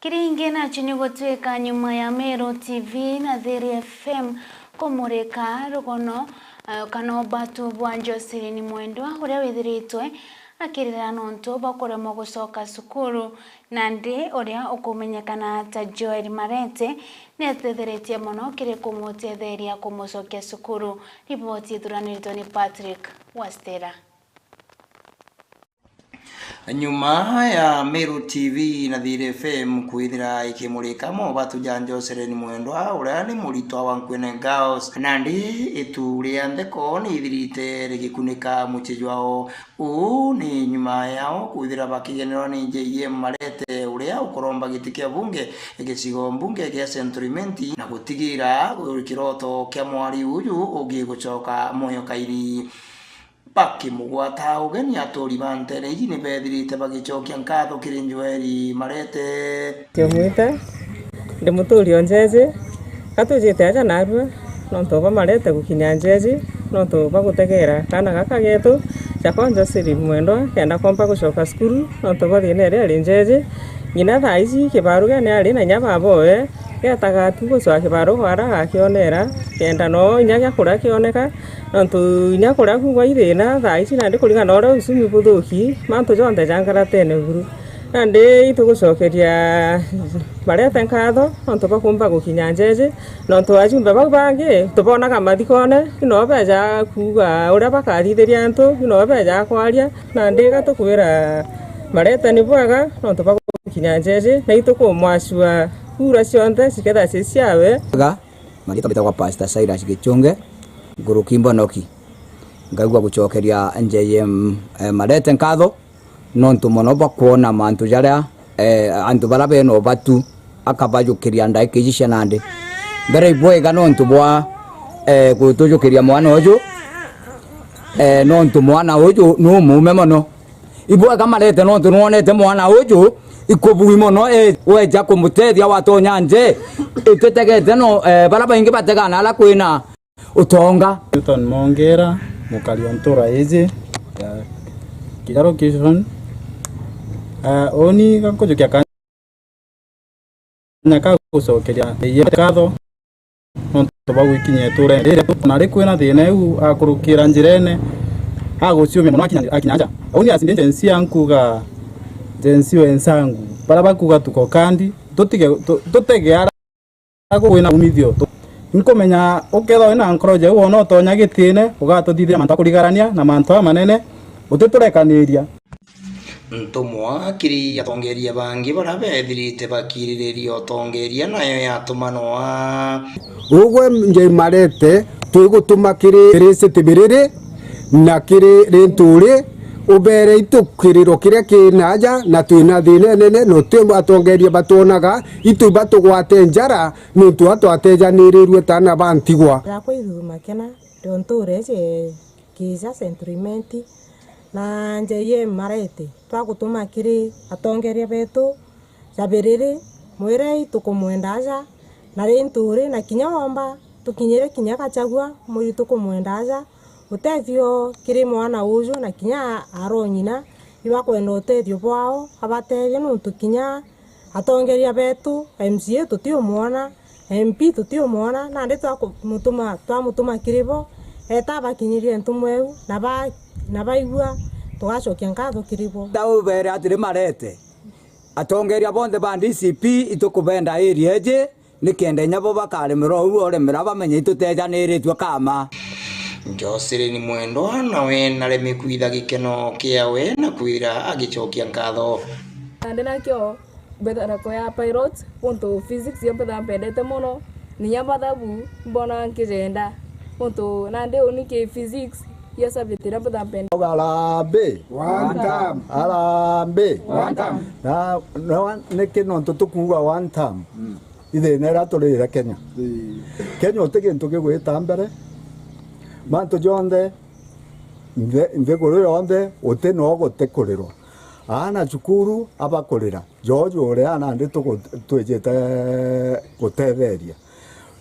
Kiringi nacio ni gutwika nyuma ya Meru T V na Thiri F M kumurika rugono, eh, kana ubatu bwa Jocelyn Mwendwa, uria withiritwe Akirira nontu bwa kuremwa gucoka cukuru, nandi uria ukumenyekana ta Joel Marete nietetheretie mono kiri kumutetheria kumucokia cukuru. Riboti ithuraniritwe ni Patrick Wastera. Nyuma ya Meru T V na Thiri F M kwithira ikimurika mobatu ja Jocelyn Mwendwa, uria ni muritwa wa Nkwene Girls, nandi itu ria ntheko ni ithirite rigikunika mucii jwao. Uu ni nyuma yao kwithira bakigenerwa ni J M Marete, uria ukuromba giti kia bunge gicigo mbunge gia Central Imenti, na gutigira kiroto kia mwari uju ugigucoka mwoyo kairi. Bakimugwata ugeni, aturi ba nteere iji ni beethirite bagicokia nkatho kiri Joeli Marete. Tiumwite, ndi muturi o Njeji, ka twijite aja narua, nontu bwa Marete gukinya Njeji, nontu bwa gutegeera kaana gaka geetu, ja kwa Jocelyn Mwendwa, kenda komba gucoka cukuru, nontu bwa thiina iria iri Njeji. Ngina thaa iji kibaru gia ni ari na inya baboe, geetaga tu gucwa kibaru gwara agakionera, kenda no inya gia kuria kioneka, nontu inya kuria kugwa i thiina, thaa ici nandi kuringana na uria uchumi buthuki, mantu jonthe ja nkaratene buru. Nandi itugucokeria Marete nkatho, nontu bwa kumba gukinya Njeji, nontu ajumbe bau bangi tubonaga mathikone, ino beja kuuga uria bakathithiria antu, ino beja kwaria, nandi gatukwira Marete ni bwega, nontu bwa gukinya Njeji, na itukumwacua kura cionthe ciketha ci ciawe. Ga, Marietwa mbitagwa Pastor Silas Gichunge, Nguruki Mbonoki. Ngaigua gucokeria J M, eh, Marete nkatho, nontu mono bwa kwona mantu jaria, eh, antu baria bena ubatu akabajukiria ndaika iji cia nandi. Mbere ibwega nontu bwa, eh, gutujukiria mwana uju, eh, nontu mwana uju ni umuume mono. Ibwega Marete nontu nwonete mwana uju ikubui mono, e, weja kumutethia watonya nje. Ititegete no, e, baria baingi bategana aria kwina utonga. Newton Mongera, mukari wa ntura iji ya Kijaru Kitchen. A, uni gankujukia ka Kanya ka gucokeria Ngai nkatho nontu bwa gwikinyia iturene riri. Ona ri kwina thina iu, akurukira njirene, aguciumia mono akinya, akinya nja. Uni asindi Gen Z ankuga, Gen Z wenzangu, baria bakuga tuko kandi, tutige, tu-, tutege ara kwina umithio. Tu-, nkumenya ukethirwa wina nkoro jeu, wona utonya gitine, ugatuthithiria mantu a kurigarania na mantu amanene, utiturekaniria. Ntumwa kiri atongeria bangi baria beethirite bakiririria utongeria nayo yatumanwa. Ugwe Njai Marete, twigutuma kiri, kiri City Biriri na kiri Rinturi, ubeere itu kiriro kiria ki naaja, na twina thina inene, na uti atongeria batwonaga, itu batugwate njara, niuntu atwatejanirirue ta aana ba ntigwa. Yakwa Ithuthuma Kena, ndi o ntuura iji Kiija Central Imenti, na J M Marete, twagutuma kiri atongeria beetu ja Biriri, mwire itukumwenda aja, na Rinturi, na kinya womba tukinyire kinya Gachagua, mwire itukumwenda aja. Utethio kiri mwana uju, na kinya aari o ng'ina, ibakwenda utethio bwao, abatethie, niuntu kinya atongeria beetu, M C A tutiumwona, M P tutiumwona, nandi twakumutuma, twamutuma kiri bo, eeta abakinyirie ntumwa iu, na ba-, na baigua, tugacokia nkatho kiri bo. Ndaubere atiri Marete, atongeria bonthe ba D C P itukubenda area iji, nikenda inya bo bakaremerwa uu oremera bamenye itutejaniritue kama. Jocelyn Mwendwa nawe naremi kwitha gikeno kiawe na kwira agicokia nkatho. Nandi nakio mbetha na kuya pilot, untu physics yo mbetha mpendete mono, ninya mathabu mbona nkijenda, untu nandi uni ki physics ya subject iria mbetha mpendete. Harambee! One term. Harambee! One term. Na, na niki nontu tukuuga one term? Mm. Ithina iria turire Kenya. Ii. Kenya uti gintu gigwita mbere, mantu jonthe, nthe-, nthiguru yonthe uti no guti kurirwa. Aana cukuru abakurira, George uria nandi tugu-, twijite gutetheria,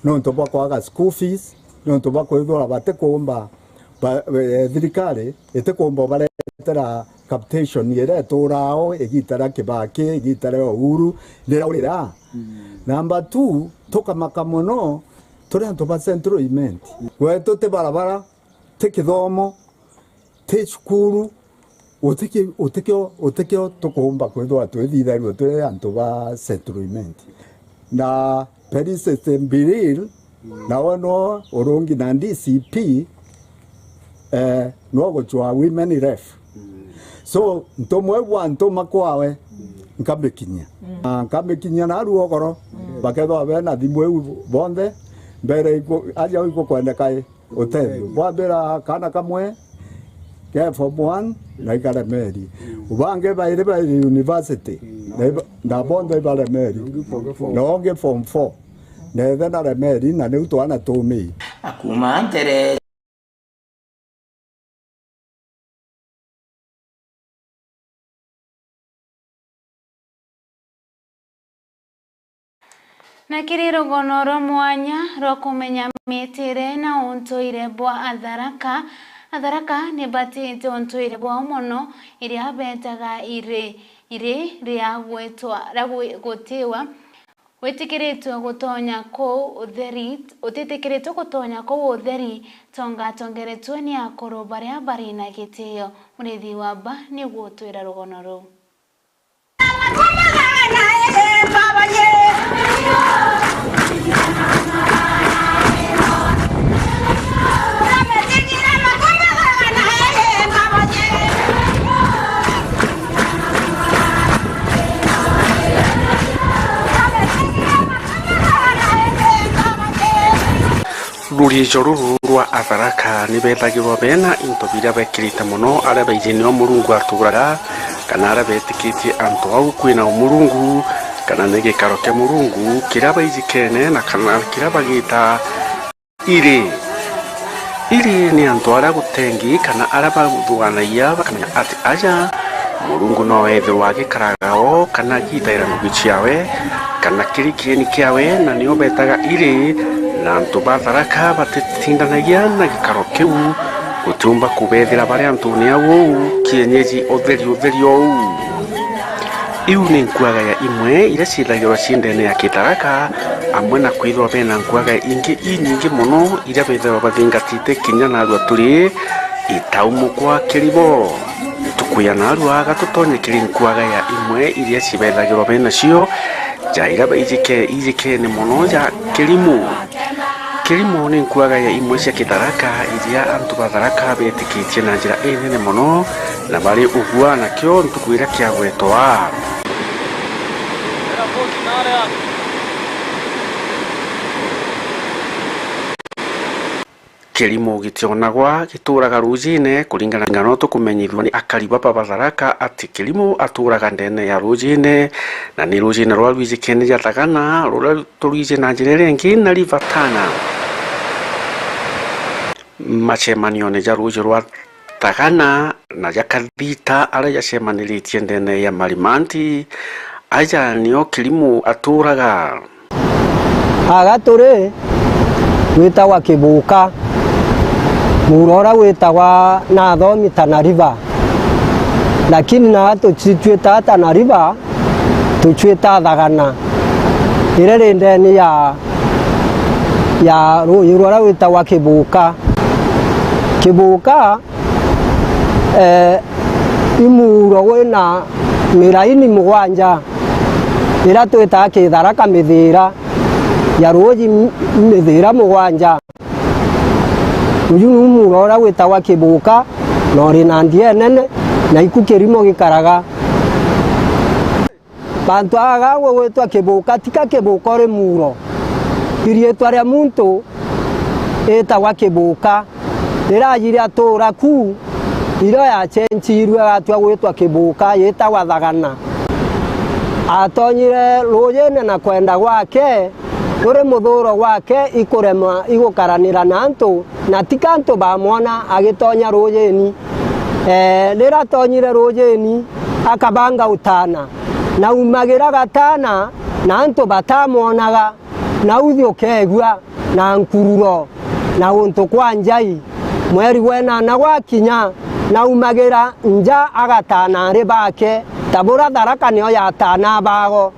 niuntu bwa kwaga school fees, niuntu bwa kwithirwa batikumba ba-, eh, thirikari itikumba ubaretera capitation iria ituurao igiita ria Kibaki, igiita ria Uhuru, riria urira. Mm. Number two, tukamaka mono turi antu ba Central Imenti. Gwetu ti barabara, ti kithomo, ti cukuru, Utiki-, utikio, utikio tukuumba kwithirwa twithithairua twi antu ba settlement. Na Felicity Mbirir, nawe no urungi na D C P, eh, no gucwa women ref. So, ntumwe bwa ntuma kwawe, nkamikinyia. Na nkamikinyia naru ugoro, bakethwa bena thimu iu bonthe, mbere iku-, aja igukwendeka i. Utethio. Bwambira kaana kamwe ke form one na ikaremeri. Bangi bairi bairi university. Na iba-, na bonthe ibaremeri. Na ungi form four. Na ithe naremeri, na niu twana tumii. Akuma ntere. Na kiri rugono rwa mwanya rwa kumenya miitire na untuire bwa Atharaka, Atharaka ni batite untuire bwao mono, iria betaga iri, iri ria gwitwa, ria gwi-, gutiwa. Witikiritwe gutonya kuu utheri, utitikiritwe gutonya kuu utheri, tonga atongeretwe ni akuru baria bari na gitio. Murithi wa mba niguo utwira rugono ruu. Rurijo ruru rwa Atharaka ni bethagirwa bena into biria bekirite mono, aria baiji nio Murungu aturaga, kana aria betikitie antu au kwina Murungu, kana ni gikaro kia Murungu kiria baijikene, na kana kiria bagita iri. Iri ni antu aria gutengi kana aria bathuanagia, bakamenya ati aja Murungu no ethirwa agikaraga o, kana agitaira ngugi ciawe, kana kiri kieni kiawe, na nio betaga iri, na antu ba Tharaka batitindanagia na gikaro kiu, gutiumba kubethira bari antune au uu kienyeji utheri utheri ou. Iu ni nkuagaya imwe iria ciithagirwa ci ndene ya Kitharaka, amwe na kwithirwa bena nkuagaya ingi inyingi mono iria bethagirwa bathingatite kinya narua turi itau mukwa kiri bo. Ntuku ya narua, ga tutonye kiri nkuagaya imwe iria cibethagirwa benacio, ja iria baijike-, ijikene mono ja kirimu. Kirimu ni nkuagaya imwe cia Kitharaka iria antu ba Tharaka betikitie na njira inene mono, na bari ugua nakio ntuku iria kiagwetwa. Kirimu gitionagwa gituraga rujine, kuringana na ngano tukumenyithua ni akari baba ba Tharaka ati kirimu aturaga ndene ya rujine, na ni rujine ruria rwijikene ja Thagana, ruria turwiji na njira iria ingi na River Tana. Macemanione ja ruji rwa Thagana na ja Kathita aria jacemaniritie ndene ya Marimanti, aja nio kirimu aturaga. Aga turi gwitagwa Kibuka, muuro uria gwitagwa na athomi Tana River, lakini na tucitwita Tana River, tucwita Thagana, iria ri ndene ya, ya ruuji ruria rwitagwa Kibuka. Kibuka, eh, i muuro wina miraini mugwanja, iria twitaga Kitharaka mithira ya ruuji m-, mithira mugwanja. Uju nu muuro uria witagwa Kibuka, na uri na ndia inene, na iku kirimo gikaraga. Bantu aga gugwitwa Kibuka, tika Kibuka uri muuro. Iriitwa ria muntu itagwa Kibuka. Riraji riatuura ku, irio yacenjirue agatwa gwitwa Kibuka, yitagwa Thagana. Atonyire ruujine na kwenda gwake, kuri muthuuro gwake ikuremwa igukaranira na antu, na tika antu bamwona agitonya ruujini. Ee, riria atonyire ruujini, akabanga utaana, na aumagira gataana, na antu batamwonaga, na uthi ukeegua na nkururo, na untu kwa njai. Mweri wa inana gwakinya, na aumagira nja agataana ari bake, ta buria Tharaka nio yataana abago.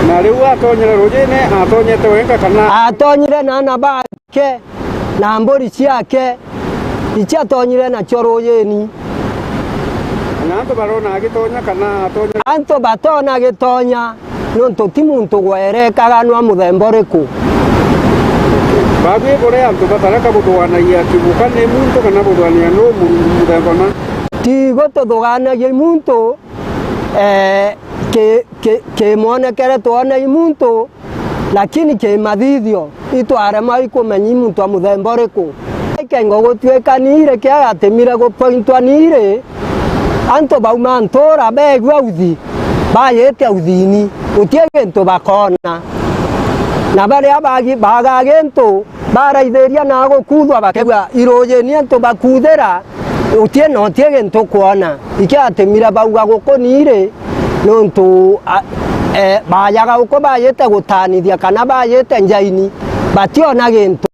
Na riu atonyire ruujine, atonyete wenka kana? Atonyire na aana bake na mburi ciake, icio atonyire nacio ruujini. Na antu barona agitonya kana atonya? Antu batona agitonya, nontu ti muntu gwerekaga nwa muthemba uriku. Babwibure antu batareka buthuganagia kibuka ni muntu kana buthuganagia nu mu-, muthemba na? Ti gututhuganagia i muntu, eh, ki, ki, ki mwonekere twone i muntu, lakini ki mathithio, itwaremwa ikumenya i muntu wa muthemba uriku. Ikengo gutuika niiri kiagatimire gupointwa niiri, antu bauma ntuura beegua uthi, bayite uthini, guti gintu bakona. Na baria bagi-, baaga gintu, baraithiria na gukuthwa, bakegua iruujini antu bakuthira, uti na uti gintu kwona. Ikiatimire bauga guku niiri, nontu, a, e, baajaga guku bayite gutaanithia kana bayite njaini, bationa gintu,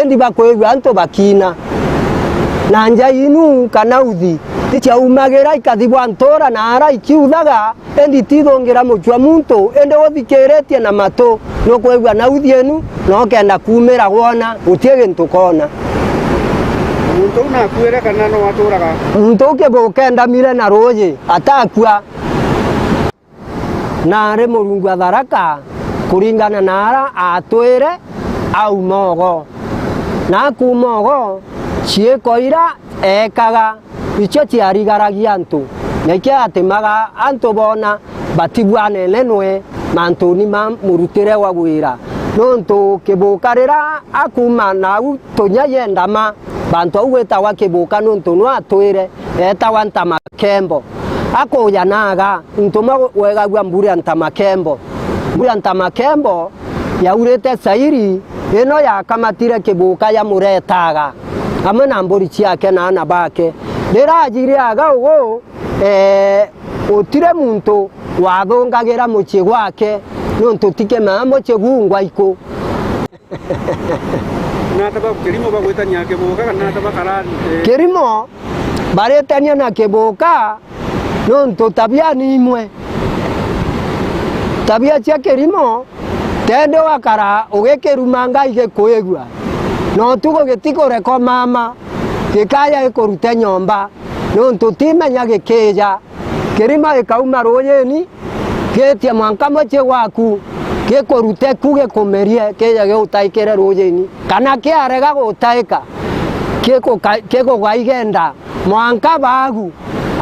indi bakwigua antu bakiina. Na njai inu kana uthi, iciaumagira ikathigwa ntuura na ara ikiuthaga, indi tithungira mucwa muntu, indi uthikiritie na matu, nukwigua na uthi inu, na ukenda kuumira gwona, guti gintu koona. Muntu uu nakuire kana no aturaga? Muntu uu kibuka endamire na ruuji, atakua. Na ari Murungu atharaka, kuringana na ara aatwire, auma ogo. Na akuuma ogo, ciiko ira eekaga, icio ciarigaragia antu, na ikiatimaga antu boona batibwanene nwe mantuni ma murutire wa wira. Nontu kibuka rira akuuma nau tunya yendama, bantu au gwitagwa kibuka nontu nwe atwire, eetagwa Ntamakembo. Akuja naaga, ntumwa wegagua mbura Ntamakembo. Mbura Ntamakembo yaurite cairi, ino yakamatire kibuka yamuretaga, amwe na mburi ciake na aana bake. Rira ajiriaga ugu, ee, gutire muntu wathungagira mucii gwake, nontu ti kimaa mucii gungwa iku. Nata ba kirimo bagwitania kibuka kana nata bakara, ee? Kirimo baritania na kibuka, nontu tabia ni imwe. Tabia cia kirimo, tende ugakara ugikirumanga igikwigua. Na utuku gitikurekwa mama, gikaya gikurute nyomba, nontu timenya gikija. Kirimo gikauma ruujini, giitie mwanka mucii gwaku, gikurute ku gikumerie, kije gigutaikire ruujini. Kana kiarega gutaika, gikuka-, gikugaigenda, mwanka baagu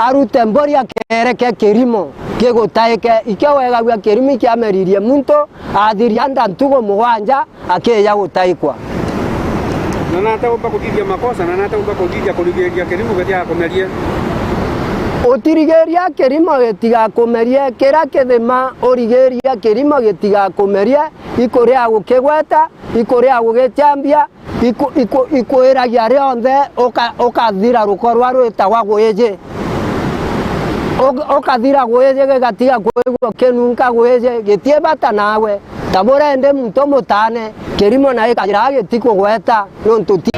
arute mburi akereke kirimo gigutaike. Ikio wegagua kirimo ikiameririe muntu, athiria nda ntuku mugwanja, akija gutaikwa. Na nata umba kuthithia makosa, na nata umba kuthithia kurigiria kirimo gitigakumerie? Utirigiria kirimo gitigakumerie, kira kithima urigiria kirimo gitigakumerie, ikuria gukigweta, ikuria gugichambia, iku-, iku-, ikwiragia rionthe, uka-, ukathira rukorwa rwitagwa gwiji. Uk-, ukathira gwiji, gigatiga kwigua kinunka gwiji, gitii bata nawe. Ta buria indi muntu mutane, kirimo na gikajira gitikugweta, nontu ti